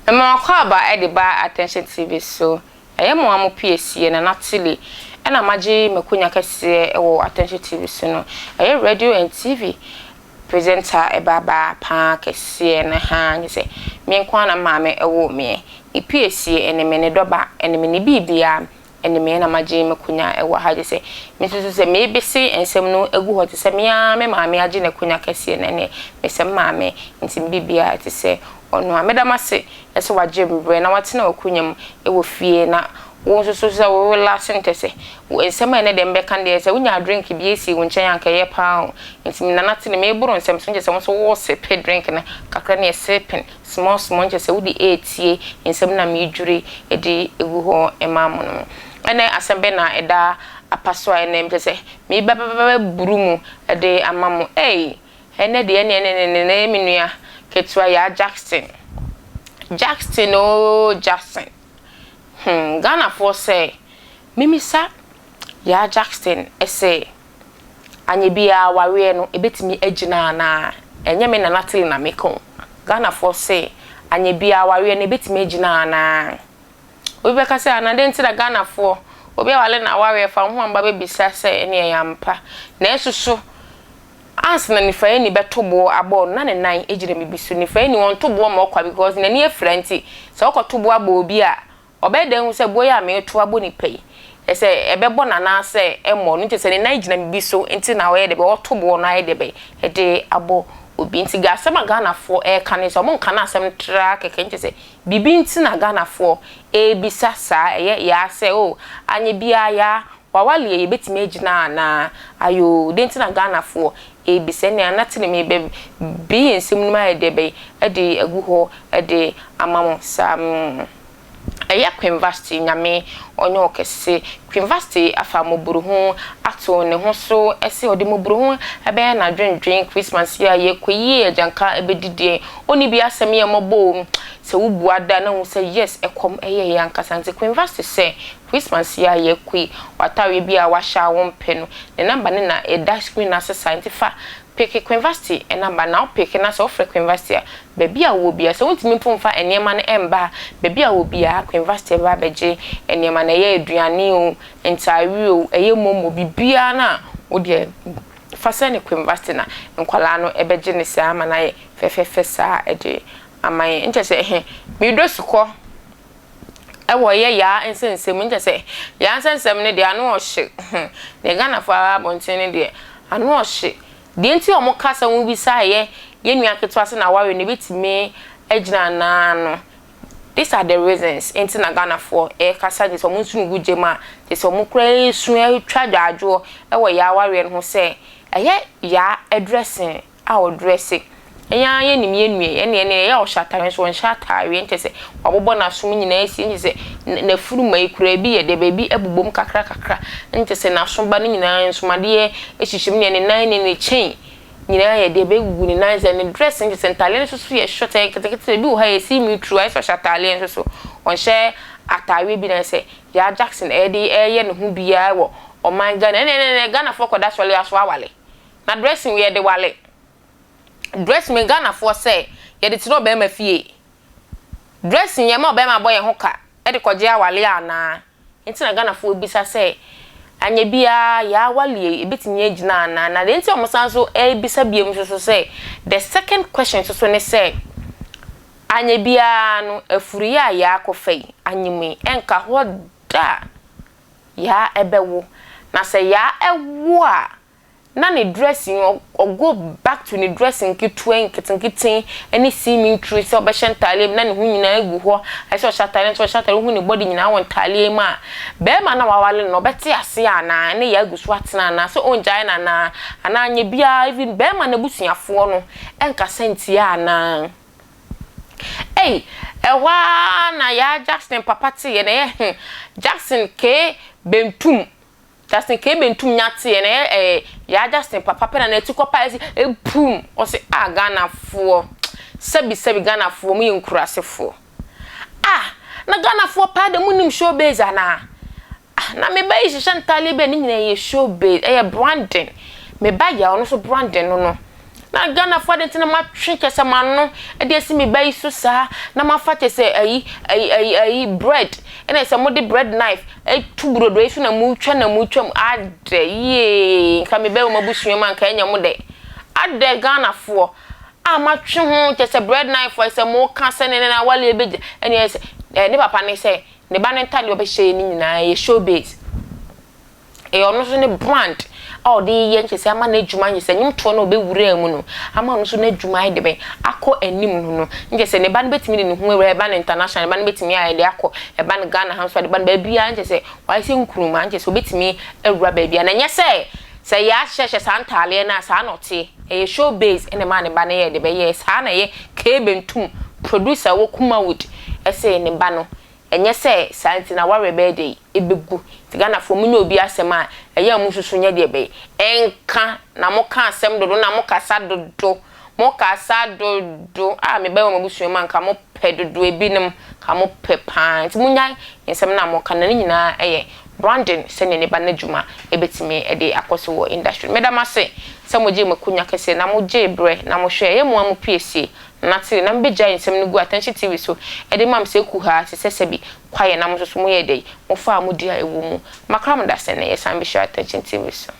Mema w'akwaaba de ba Attention TV so. Ɛyɛ mo a mo piesie Nana Tilly ɛna magye makonya kɛseɛ wɔ Attention TV so no. Ɛyɛ radio and TV presenter ɛbaabaa paa kɛseɛ no haa nye sɛ me nko ara na maame ɛwoo meɛ. Ne piesie ɛne me, ne dɔba ɛne me, ne biribiara ɛne me na magye m'akonya wɔ ha gye sɛ mesusu sɛ mebese nsɛm no agu hɔ te sɛ me ara me maame agye n'akonya kɛseɛ no ɛneɛ mesɛ me maame nti me biribiara te sɛ ɔno a. Meda mo ase sɛ wagye me berɛ na watena w'akonya mu wɔ fie na wo nso so sɛ wo relax no kyerɛ sɛ nsɛm a ɛnɛ deɛ mebɛka no deɛ sɛ wonya drink bi asi wo nkyɛn a anka ɛyɛ paa o nti me nana te ne meboro nsɛm so nkyɛ sɛ wo nso wo sipe drink no kakra ne yɛ sipping Small small nkyɛ sɛ wode retie nsɛm na meredwiri de gu hɔ ma mo no. Ɛnɛ asɛm bɛn na ɛda apa so a ɛnɛ kyɛ sɛ merebɛbɛbɛburu mu de ama mo. Ei! Ɛnɛ deɛ ɛne ɛne ɛne ɛne me nua ketewa Yaa Jackson. Jackson oo Jackson. Hmm, Ghanafoɔ sɛ memisa Yaa Jackson sɛ Anyɛ biaa awareɛ no ɛbɛtumi agyina anaa? Ɛnyɛ me Nana Tilly na meka o. Ghanafoɔ se anyɛ biaa awareɛ no ɛbɛtumi agyina anaa? Obi bɛka sɛ ana dɛn nti na Ghanafoɔ obi aware na awareɛ fa wo ho amba bɛbisa sɛ ɛneɛ ɛyɛ ampa. Nanso so ansa na nifraeni bɛto boɔ abɔ no na ne nan gyina biribi so. Nifraeni wɔnto boɔ ma ɔkwa because n'ani afira nti sɛ wokɔto boɔ abɔ obi a Ɔbɛyɛ dɛn ahu sɛ boɔ yi a mereto abɔ nipa yi, sɛ ɛbɛbɔ no anaasɛ ɛmmɔ no? Nti sɛ ne nan gyina biribi so nti na ɔyɛ dɛ bɛn, ɔto boɔ no ayɛ dɛ bɛn de abɔ obi. Nti asɛm a Ghanafoɔ reka ne sɛ, wɔnka no asɛm traa kɛkɛ, nkyɛ sɛ biribi nti na Ghanafoɔ rebisa saa, ɛyɛ yaa sɛ oh, anyɛ biara yaa, wawaleɛ yɛbɛtumi agyina anaa? Ayoo, dɛn nti na Ghanafoɔ rebisa? Ɛnneɛ na tene mebɛ bue nsɛm no mu ayɛ dɛ bɛn de agu hɔ de ama mo saa. Ɛyɛ Queen Vashti Nyame ɔnyɛ ɔkɛse. Queen Vashti afa mmɔborohu ato ne ho so se ɔde mmɔborohu bɛyɛ n'adwendwen Christmas yi a yɛkɔ yi agyanka bɛdi deɛ ɔnni bi asɛm yɛ mmɔbɔ o Sɛ wo bua da na hu sɛ yes ɛkɔm ɛyɛ yɛ ankasa nti Queen Vashti sɛ Christmas yi a yɛkɔ yi w'ataareɛ bi a wahyɛ a wompɛ no ne number ne na ɛda screen no ase saa nti fa Peke Quinvasti namba na wo peke na sɛ wo frɛ Quinvasti a, baabi a wowɔ biara, sɛ wontumi mpo mfa nneɛma no mba a, baabi a wowɔ biara Quinvasti bɛba abɛgye nneɛma no, ɛyɛ aduane o, ntaare o, ɛyɛ momo, biribiara no a wo deɛ fa sɛne Quinvasti na nkwadaa no bɛgye no saa ama no ayɛ fɛfɛɛfɛ saa de ama yɛn. Nkyɛ sɛ he, medɔ sukɔ. Ɛwɔ yɛ yaa nsɛnsɛm mu nkyɛ sɛ yaa nsɛnsɛm no deɛ ano ɔhye hmm deɛ Ghanafoɔ aba abɔnten no deɛ ano ɔhye deɛ nti a wɔn kasa wɔn bisa yɛ yɛ nua ketewa sɛ n'awareɛ no ebetumi agyina anaa no these are the reasons nti na Ghanafoɔ ɛkasa gye sɛ wɔn nso gu gyam a gye sɛ wɔn kura esu ɛtwa dwadwoɔ ɛwɔ yaa awareɛ no ho sɛ ɛyɛ yaa dressing a ɔdrɛse. Yɛn ara yɛnim yɛn nua yi, ɛnneɛ ɛnneɛ ɛyɛ a ɔhyɛ ataareɛ nso ɔnhyɛ ataareɛ, nkyɛ sɛ wabobɔ n'asom nyinaa asi, nkyɛ sɛ n'afuruma yi koraa ebi yɛ dɛ, baabi abobom kakra kakra, nkyɛ sɛ n'aso ba no nyinaa nsomadeɛ hyehyɛ mu, nea ne nan ne ne chain nyinaa yɛ dɛ, bɛgugu ne nan sɛ ne dress nkyɛ sɛ ntaadeɛ no nso so yɛ short, ɛyɛ nketenkete, ebi wɔ hɔ a ɛyɛ see me through, ayɛ sɛ ɔhyɛ ataadeɛ nso so ɔnhyɛ ataareɛ bi na ayɛ sɛ Yaa Jackson ɛde ɛreyɛ ne ho biara wɔ ɔman Ghana, ɛnneɛ ɛnneɛ Ghanafoɔ kɔda sɔle aso awale. Na dressing yɛ de wale. Dressing me Ghana foɔ sɛ yɛde tena ɔbɛɛma fie. Dressing yɛ ma ɔbɛɛma bɔ yɛn ho ka de kɔgye awale anaa? Nti na Ghana foɔ bisa sɛ anyɛ biaa yɛ awale yi ɛbɛtumi agyina anaa? Na deɛ nti a wɔn san so ɛrebisa biom nso so sɛ the second question nso so ne sɛ anyɛ biaa no afuruyɛ a yɛ akɔfa yi anyem yi ɛnka hɔ da a Yaa ɛbɛwo. Na sɛ Yaa ɛwo a, na ne dressing ɔ go back to ne dressing nketewa yi nketenkete ɛne swimming tray sɛ ɔbɛhyɛ ntaadeɛ mu na ne ho nyinaa agu hɔ, ayɛ sɛ ɔhyɛ ataadeɛ nso ɔhyɛ ataadeɛ wohu ne body nyinaa wɔ ntaadeɛ mu a, bɛɛma no a waware no no ɔbɛte aseɛ anaa? Ɛne Yaa agu so atena anaa? Sɛ ɔngyae no anaa? Anaa anyɛ biara even bɛɛma no abusuafoɔ no ɛnkasa ntia anaa? Ei, ɛhɔ ara na Yaa Jackson papa teeɛ na ɛyɛ hmm, Jackson K. Bentum, Jackson K. Bentum nya teeɛ na ɛyɛ ɛɛ Yaa Jackson papa pɛ na n'ati kɔ paeɛ sɛ epum, ɔse ah Ghanafoɔ, sɛbi sɛbi Ghanafoɔ mo yɛ nkurasefoɔ. Ah, na Ghanafoɔ paa de mo nim showbiz anaa? Ah na me ba yi hyehyɛ ntaadeɛ bi a ne nyinaa yɛ show base, ɛyɛ branding. Me ba yɛ a ɔno nso branding no no. Na Ghanafoɔ adɛn nti na moatwe kyɛ sɛ mo ano de asi me ba yi so saa na moafa kyɛ sɛ ayi ayi ayi ayi bread ɛna sɛ mode bread knife tu brodo yi so na motwa na motwa mu adɛ yie nka me ba wɔ m'abusua mu a nka ɛnyɛ mo dɛ adɛ Ghanafoɔ a moatwe ho kyɛ sɛ bread knife a sɛ moka sɛ ne ne na awale ɛbɛgya ɛne ɛsɛ ne papa ne sɛ ne ba ne ntadeɛ ɔbɛhyɛ yi ne nyinaa yɛ show base. Ɛyɛ ɔno nso ne brand a ɔde reyɛ nkyɛ sɛ ama n'adwuma nkyɛ sɛ nnwomtoɔ no a ɔbɛwuraa mu no ama ɔno nso n'adwuma ayɛ de bɛn akɔ anim no no nkyɛ sɛ ne ba no bɛtumi de ne ho awura ɛba no international ne ba no bɛtumi ayɛ de akɔ ɛba no Ghana ha nso a ne ba no baabiara nkyɛ sɛ wayɛ sɛ nkuruma nkyɛ sɛ ɔbɛtumi awura baabiara na ɛnyɛ sɛ sɛ yɛahyehyɛ saa ntaaleɛ no a saa na ɔte ɛyɛ show base ɛna ɛmaa ne ba no yɛɛ de bɛyɛɛ saa na ɛyɛ Kay Bentum producer wɔ Kumawood ɛsɛ ne ba no Ɛnyɛ sɛ saa nti na awareɛ bɛyɛ dɛn? Ɛbɛgu. Nti Ghanafoɔ monyɛ obi asɛm a, ɛyɛ a mosusu nyɛ deɛ bɛn? Ɛnka, na moka asɛm dodo na mokasa dodo, mokasa dodo, ah meba wɔ m'abusua mu a nka mopɛ dodo, ebinom nka mopɛ paa, nti monyae nsɛm no a moka no, na ne nyinaa ɛyɛ branding sɛdeɛ ne ba no adwuma ɛbɛtumi de akɔ so wɔ industry no. Meda mo ase sɛ mogyee mo akonya kɛseɛ na mogyee berɛ na mohwɛɛ, ɛyɛ mo a mopiesie Na tse na mibegyae nsɛm no gu Atɛnhye TV so de ma me sɛ kuhaa te sɛ sɛbi kwaeɛ na mo nso so moyɛɛ dɛn? Mofaa mo dua ɛwɔ mu. Makra mo dasɛn na yɛsan bɛhyia Atɛnhye TV so.